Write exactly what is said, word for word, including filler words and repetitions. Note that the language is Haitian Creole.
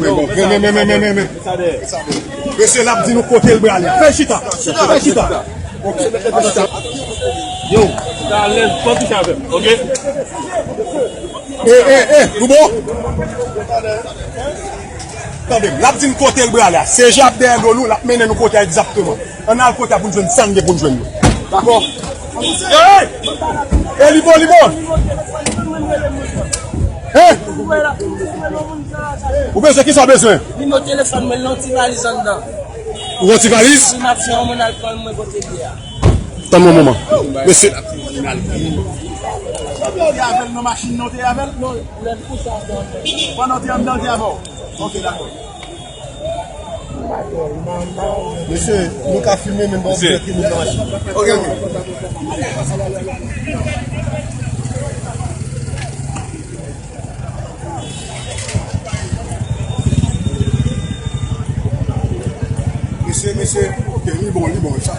Men bon, men, men, men, men, men, men, men. Mesye, l ap di nou kote l prale. Fè chita. Fè chita. Yo, ta alèz, pa touche avè m, oke? E, e, e, nou bon? Tande m, l ap di n kote l prale a. C J ap dèyè do nou, l ap mennen nou kote a egzakteman. Ann al kote a pou n jwenn sa n gen pou n jwenn yo. Dakò? Ey! E li bon, li bon! Hein? Ou bezwen, kisa w bezwen? Nimewo telefòn mwen, yon ti valiz anndan. Ou gen yon ti valiz? Si m ap fè yon moun al pran mwen kote l ye a. Tann mwen moman. Mesye. Te avè l nan machin nan, te avè l? Non, lè m kouche anndan. Pandan w te anndan, l te avè w? Ok, dakò. Mesye, nou ka filme, men bon, mesye, filme nan machin. Ok, ok. Mesye, mesye, ok, li bon, li bon, sa.